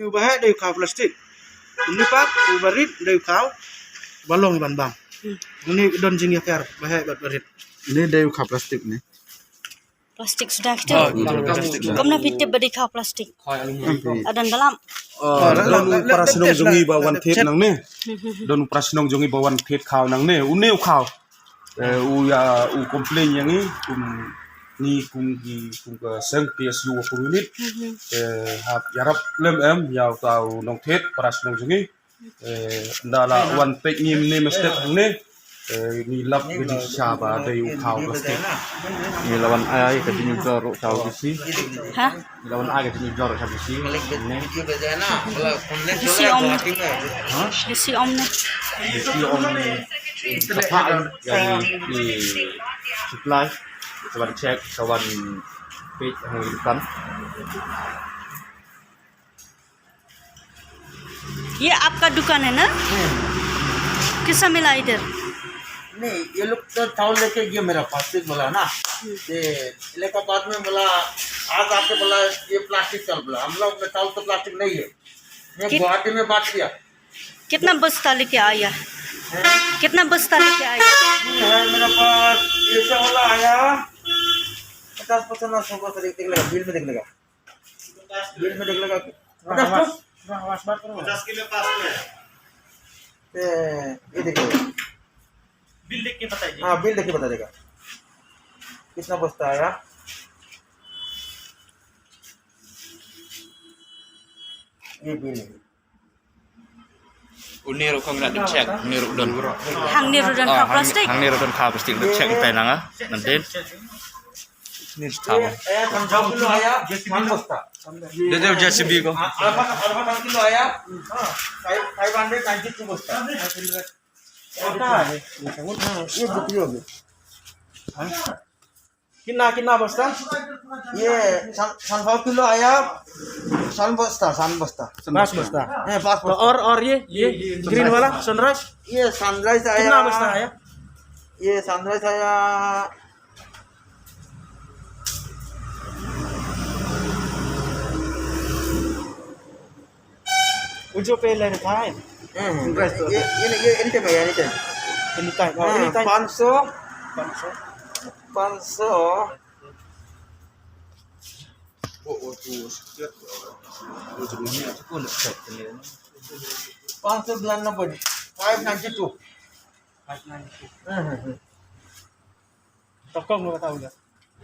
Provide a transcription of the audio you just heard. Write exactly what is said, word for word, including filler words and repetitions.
U ba heh dei u khaw plastik. Uni pat u barit dei u khaw balong ban bam. Uni don jingyakhar ba heh bad barit. Ini dei u khaw plastik ni. Plastik suda kita. Oh, ini plastik suda. Kamna phi tip ba dei khaw plastik? Adan dalam. Oh, don u para chnong jong i ba wan thied nang ni. Don u para chnong jong i ba wan thied khaw nang ni. Uni u khaw. Eh, u ya, u complain ya ngi, kum, ngi kum ki, kum ka seng K S U wa kum unit. Eh, hap yarap lem em, ya u ta u nongthied, para chnong jong ngi. Eh, nda la wan peit ngi ne mestep hangne. Eh, ngi lap ka jingshisha ba dei u khaw plastik. Ngi la wan ai ka jingim jor u chaw bisi. Ha? Ngi la wan ai ka jingim jor u chaw bisi. Ne. Bisi om ne. Ha? Bisi om ne. Bisi om ne. Ka pha em, ya ni, ni supply. Sa wan check, sa wan peit, hong dukan. ये आपका दुकान है ना? हम्म। कैसा मिला इधर? नहीं, ये लोग तो चावल लेके गया मेरा पास से बोला ना। हम्म। ये लेकर बाद में बोला, आज आके बोला, ये प्लास्टिक चावल बोला। हम लोग में चावल तो प्लास्टिक नहीं है। मैं कित-, गुवाहाटी में बात किया। कितना बस्ता लेके आया? हैं? कितना बस्ता लेके आया? ये है मेरे पास, ये चावल आया, पचास पचास ना, सौ बस्ता देख, देख लेगा, बिल में देख लेगा। बिल में देख लेगा। हाँ, पचास तो? हाँ, हाँ, बात करो। पचास किलो पास में है। ए, ये देखिए। बिल देख के बताइए। हाँ, बिल देख के बता देगा। कितना बस्ता आया? ये बिल है। Uni ruh kong na check, uni ruh don. Hang ni ruh don khaw plastik. Hang ni ruh don khaw plastik, don check te nang a. Nan din. Ni thaw. ये, ये, पंद्रह किलो आया, पाँच बस्ता। दे दे जेसीबी को। हाँ, अरबा, अरबा पाँच किलो आया, हाँ, five, five hundred ninety two बस्ता। होता है। हाँ, ये बिक्री हो गई। हाँ। कितना, कितना बस्ता? ये सन, सनफावर किलो आया, सन बस्ता, सन बस्ता। पाँच बस्ता। हाँ, पाँच तो बस्ता। और, और ये, ये ग्रीन वाला सनराइज? ये सनराइज आया। कितना बस्ता आया? ये सनराइज आया। वो जो पहले रखा है। हम्म, हम्म। Price तो ये, ये, ये, ये anytime है, anytime। Anytime, हाँ, हाँ, anytime। पाँच सौ। पाँच सौ। पाँच सौ। पाँच सौ बिरानबे, five ninety two। Five ninety two। हम्म, हम्म, हम्म। तो कम होगा, बताओ उधर।